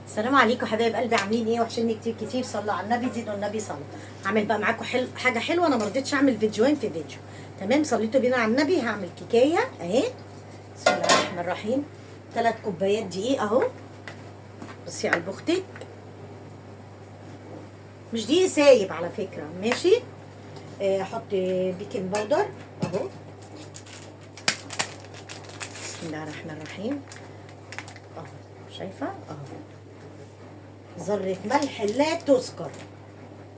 السلام عليكم حبايب قلبي، عاملين ايه؟ وحشني كتير كتير. صلوا على النبي، زيدوا النبي صلى. هعمل بقى معاكم حاجة حلوة. انا ما رضيتش اعمل فيديوهين في فيديو، تمام؟ صليتوا بينا على النبي. هعمل كيكايه اهي. بسم الله الرحمن الرحيم. 3 كوبايات دقيق اهو. بصي على البختك، مش دقيق سايب على فكرة، ماشي. احط baking powder اهو. بسم الله الرحمن الرحيم اهو، شايفه اهو. ذره ملح لا تذكر،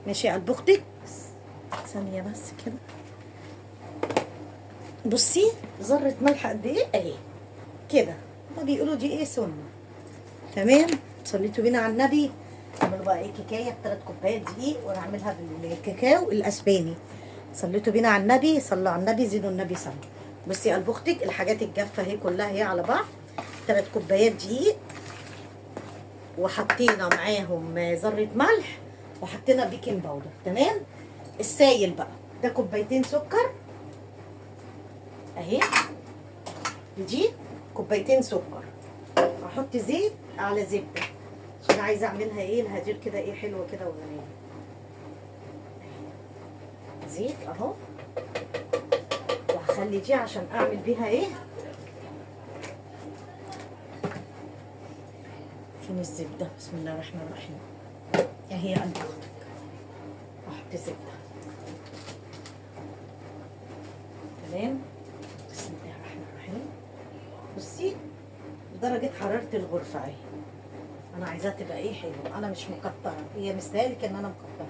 ماشي على البختك. ثانية بس كده. بصي ذره ملح قد ايه اهي كده، هما بيقولوا دي ايه سنة، تمام. صليتوا بينا على النبي. اعملوا بقى ايه كيكايه ب3 كوبايات دقيق، وانا اعملها بالكاكاو الاسباني. صليتوا بينا على النبي، صلوا على النبي، زيدوا النبي صلوا. بصي يا قلب اختك الحاجات الجافه اهي كلها اهي على بعض. 3 كوبايات دقيق، وحطينا معاهم ذره ملح، وحطينا baking powder، تمام. السايل بقى ده 2 كوباية سكر اهي، دي 2 كوباية سكر. هحط زيت على زبدة عشان عايزه اعملها ايه الهدير كده ايه حلوة كده وغنيه. زيت اهو، وهخلي دي عشان اعمل بيها ايه. فين الزبدة؟ بسم الله الرحمن الرحيم اهي يا قلب اختك. احط زبدة، تمام. بسم الله الرحمن الرحيم. بصي درجه حرارة الغرفة اهي، انا عايزاها تبقى ايه حلوة. انا مش مكتره، هي مستاهلك ان انا مكتره،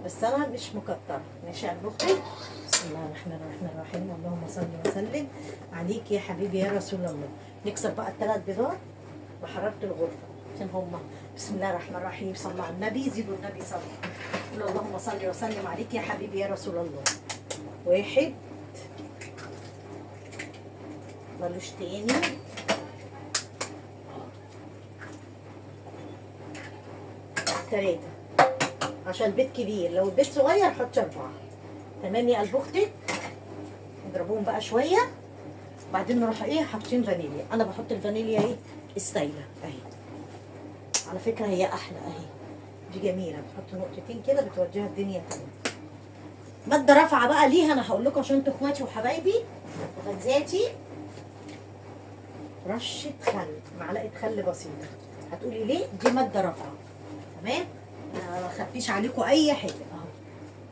بس انا مش مكتره، ماشي يا قلب اختي. بسم الله الرحمن الرحيم، اللهم صل وسلم عليك يا حبيبي يا رسول الله. نكسر بقى ال3 بيضات بحرارة الغرفة. فين هما؟ بسم الله الرحمن الرحيم، صلوا على النبي، زيدوا النبي صلى. قول اللهم صل وسلم عليك يا حبيبي يا رسول الله. 1 ملوش تاني. 3 عشان البيت كبير، لو البيت صغير حط 4، تمام يا قلب اختك. نضربهم بقى شوية، بعدين نروح ايه حاطين فانيليا. انا بحط الفانيليا ايه السايله اهي، على فكرة هي احلى اهي، دي جميلة. بتحط نقطتين كده بتوجهها الدنيا تمام. مادة رافعه بقى ليها، انا هقول لكم عشان انتوا اخواتي وحبايبي وفانزاتي. رشه خل، معلقه خل بسيطة. هتقولي ليه؟ دي مادة رافعه، تمام. ما اخبيش عليكم اي حاجة اهو.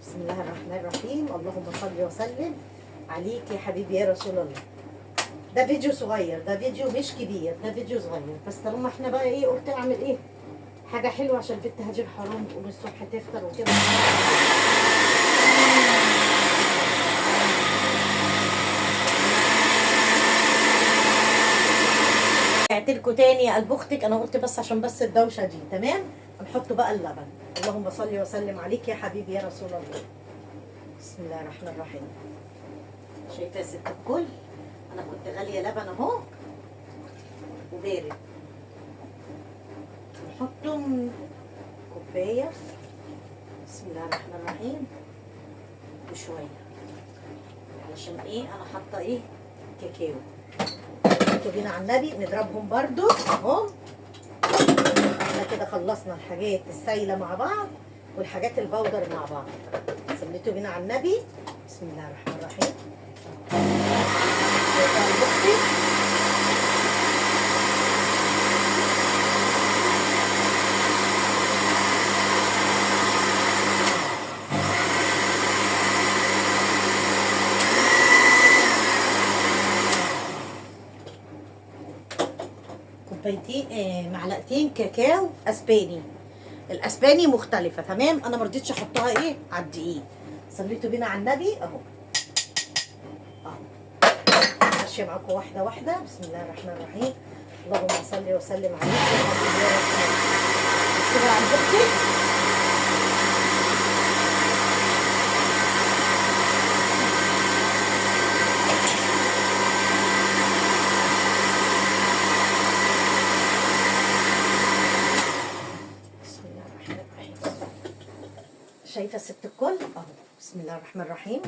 بسم الله الرحمن الرحيم، اللهم صل وسلم عليك يا حبيبي يا رسول الله. ده فيديو صغير، ده فيديو مش كبير، ده فيديو صغير، بس طالما احنا بقى ايه قلت اعمل ايه حاجة حلوة عشان البت هاجر حرام تقوم الصبح تفطر وكده. رجعت لكم تاني يا قلب اختك، انا قلت بس عشان بس الدوشة دي، تمام. هنحط بقى اللبن. اللهم صل وسلم عليك يا حبيبي يا رسول الله. بسم الله الرحمن الرحيم. شايفه يا ست الكل، انا كنت غالية لبن اهو وبارد. نحطهم كوباية، بسم الله الرحمن الرحيم، وشوية علشان ايه انا حاطه ايه كاكاو. بينا على النبي، نضربهم برضو اهو. احنا كده خلصنا الحاجات السايله مع بعض والحاجات البودر مع بعض. صليتوا بينا على النبي. بسم الله الرحمن الرحيم. كوبايتين معلقتين كاكاو اسباني. الاسباني مختلفة، تمام. انا ما رضيتش احطها ايه على الدقيق. صليتوا بينا على النبي اهو اهو. ماشية معاكم واحدة واحدة. بسم الله الرحمن الرحيم، اللهم صل وسلم عليك يا حبيبي يا رسول الله. بصي بقى على اختي. شايفه ست الكل اهو. بسم الله الرحمن الرحيم،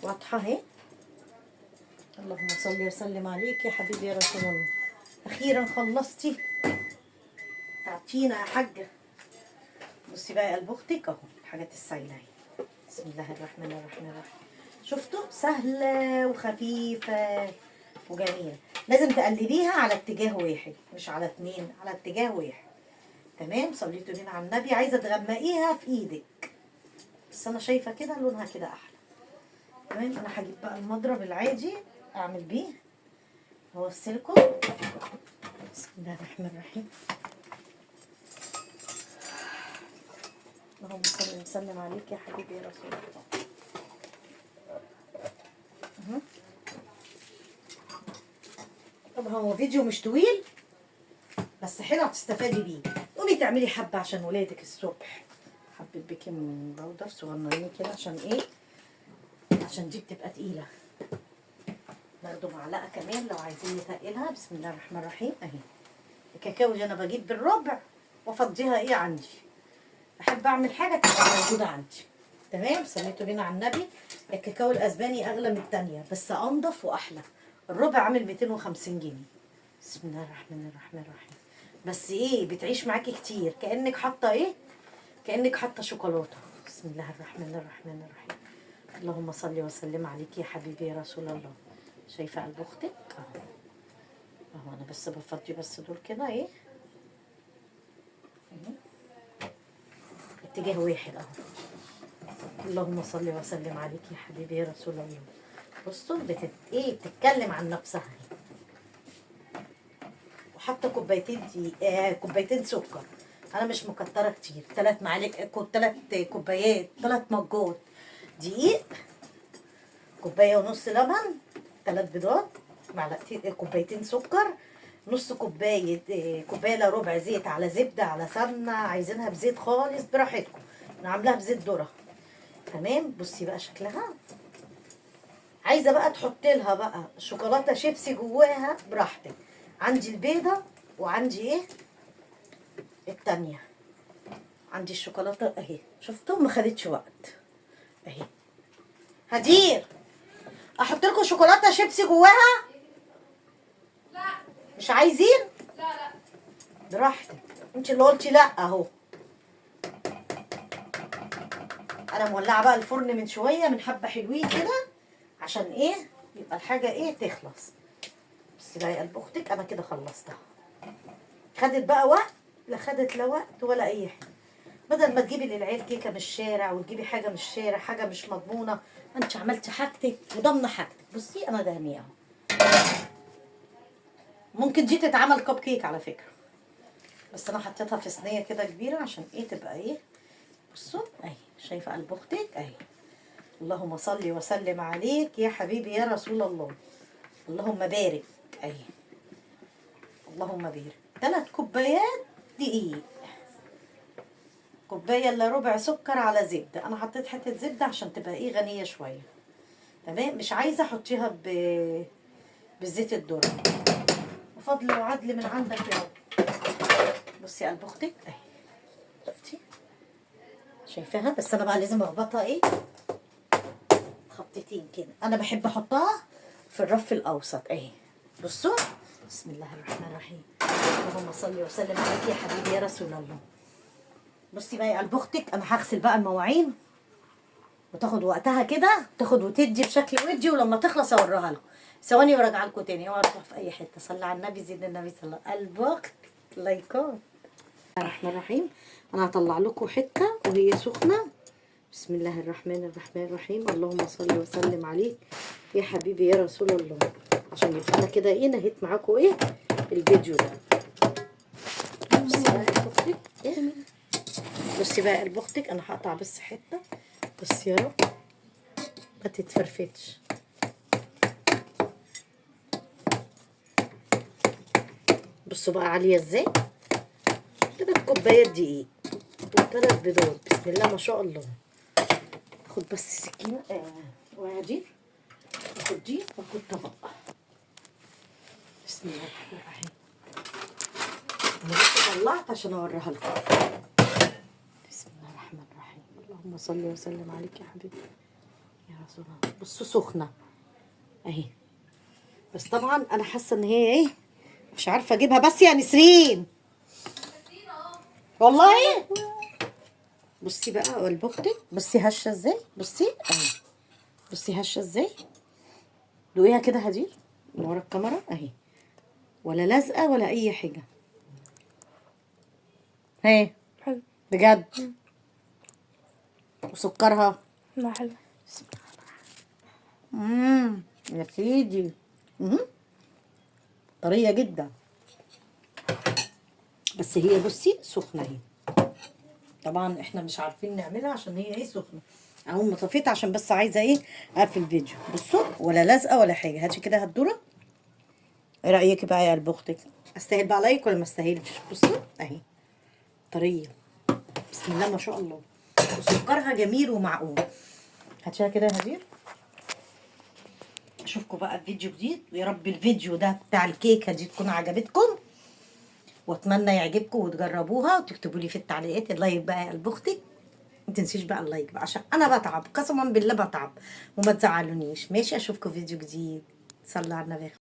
واضحة اهي. اللهم صل وسلم عليك يا حبيبي يا رسول الله. اخيرا خلصتي. دوقتينا يا حاجة. بصي بقى يا قلب اختك اهو الحاجات السايله اهي. بسم الله الرحمن الرحيم الرحيم. شفتوا؟ سهلة وخفيفة وجميلة. لازم تقلبيها على اتجاه واحد، مش على اتنين، على اتجاه واحد. تمام. صليتوا بينا على النبي. عايزه تغمقيها في ايدك، بس انا شايفه كده لونها كده احلى. تمام. انا هجيب بقى المضرب العادي اعمل بيه هو السيليكون. بسم الله الرحمن الرحيم. اللهم صل وسلم عليك يا حبيبي يا رسول الله. طبعا هو فيديو مش طويل بس حلو هتستفادي بيه. قومي تعملي حبه عشان ولادك الصبح، حبه baking powder صغننين كده عشان ايه؟ عشان دي بتبقى تقيلة. ناخده معلقه كمان لو عايزين نتقلها. بسم الله الرحمن الرحيم. اهي الكاكاو دي انا بجيب بالربع وافضيها ايه عندي، احب اعمل حاجة تبقى موجودة عندي. تمام. صليتوا بينا على النبي. الكاكاو الاسباني اغلى من الثانية بس انضف واحلى. الربع عامل 250 جنيه. بسم الله الرحمن الرحمن الرحيم. بس ايه بتعيش معاكي كتير، كانك حاطه ايه؟ كانك حاطه شوكولاتة. بسم الله الرحمن الرحمن الرحيم. اللهم صل وسلم عليك يا حبيبي يا رسول الله. شايفه قلب اختك اهو اهو. انا بس بفضي بس دول كده ايه اتجاه واحد اهو. اللهم صل وسلم عليك يا حبيبي يا رسول الله. بصوا ايه بتتكلم عن نفسها. وحاطه كوبايتين دي كوبايتين سكر. انا مش مكتره كتير، 3 معالق، 3 كوبايات، 3 مجات دقيق، كوباية ونص لبن، 3 بيضات، معلقتين، كوبايتين سكر، نص كوباية، كوباية الا ربع زيت على زبدة على سمنه، عايزينها بزيت خالص براحتكم، انا عاملاها بزيت ذره. تمام. بصي بقى شكلها. عايزه بقى تحطي لها بقى شوكولاتة شيبسي جواها براحتك. عندي البيضة وعندي ايه التانية، عندي الشوكولاتة اهي. شفتوا ما خدتش وقت اهي. هدير احط لكم شوكولاتة شيبسي جواها؟ لا. مش عايزين؟ لا لا براحتك، انت اللي قلتي لا اهو. انا مولعه بقى الفرن من شوية، من حبه حلوين كده، عشان ايه؟ يبقى الحاجة ايه تخلص. بس بقى يا قلب اختك انا كده خلصتها. خدت بقى وقت؟ لا خدت لا وقت ولا اي حاجة. بدل ما تجيبي للعيال كيكة من الشارع وتجيبي حاجة من الشارع، حاجة مش مضمونه، انت عملتي حاجتك وضامنه حاجتك. بصي انا دهنية اهو. ممكن دي تتعمل كب كيك على فكرة، بس انا حطيتها في صينية كده كبيرة عشان ايه تبقى ايه. بصوا اهي، شايفه قلب اختك اهي. اللهم صل وسلم عليك يا حبيبي يا رسول الله. اللهم بارك اهي، اللهم بارك. 3 كوبايات دقيق، كوباية الا ربع سكر على زبدة. انا حطيت حتة زبدة عشان تبقى ايه غنية شوية. تمام. مش عايزه احطيها بالزيت الذرة. وفضل وعدل من عندك يا رب. بصي قلب اختك اهي، شفتي؟ شايفاها؟ بس انا بقى لازم اخبطها ايه خبطتين كده. انا بحب احطها في الرف الاوسط اهي. بصوا بسم الله الرحمن الرحيم. اللهم صل وسلم عليك يا حبيبي يا رسول الله. بصي بقى يا قلب اختك انا هغسل بقى المواعين، وتاخد وقتها كده، تاخد وتدي بشكل ودي، ولما تخلص اوريها لكم. ثواني وراجعه لكم تاني، اوعوا تروحوا في اي حتة. صلي على النبي، زيد النبي صلى. قلب اختك لايكات. الرحمن الرحيم. انا هطلع لكم حتة وهي سخنة. بسم الله الرحمن الرحمن الرحيم. اللهم صل وسلم عليك يا حبيبي يا رسول الله. عشان يبقى انا كده ايه نهيت معاكم ايه الفيديو ده. بصي بقى يا اختك ايه، بصي بقى قلب اختك انا هقطع بس حتة. بصي يا رب ما تتفرفتش. بصوا بقى عالية ازاي. 3 كوبايات دقيق و3 بيضات. بسم الله ما شاء الله. اخد بس سكينة وادي، اخد دي واخد طبق. بسم الله الرحمن الرحيم. انا بس طلعت عشان اوريها لكم. بسم الله الرحمن الرحيم. اللهم صل وسلم عليك يا حبيبي يا رسول الله. بصوا سخنة اهي، بس طبعا انا حاسه ان هي ايه مش عارفه اجيبها. بس يا نسرين والله. بصي بقى قلب اختك، بصي هشه ازاي، بصي اهي، بصي هشه ازاي. دوقيها كده هدير من ورا الكاميرا اهي، ولا لازقه ولا اي حاجة. هي حلو. بجد. وسكرها لا حلو. يا سيدي. طرية جدا، بس هي بصي سخنة اهي. طبعا احنا مش عارفين نعملها عشان هي ايه سخنة. اول ما طفيت عشان بس عايزه ايه اقفل الفيديو. بصوا ولا لازقه ولا حاجة. هاتي كده هالدوره. ايه رايك بقى يا قلب اختك؟ استاهل بقى like ولا ما استاهلش؟ بصوا اهي طرية، بسم الله ما شاء الله، وسكرها جميل ومعقول. هاتيها كده يا هدير. اشوفكم بقى في فيديو جديد، ويا رب الفيديو ده بتاع الكيكه دي تكون عجبتكم، واتمنى يعجبكم وتجربوها وتكتبوا لي في التعليقات. ال like بقى يا قلب اختك، ما تنسيش بقى ال like بقى عشان انا بتعب قسما بالله بتعب، وما تزعلونيش. ماشي، اشوفكم في فيديو جديد. صلوا على النبي.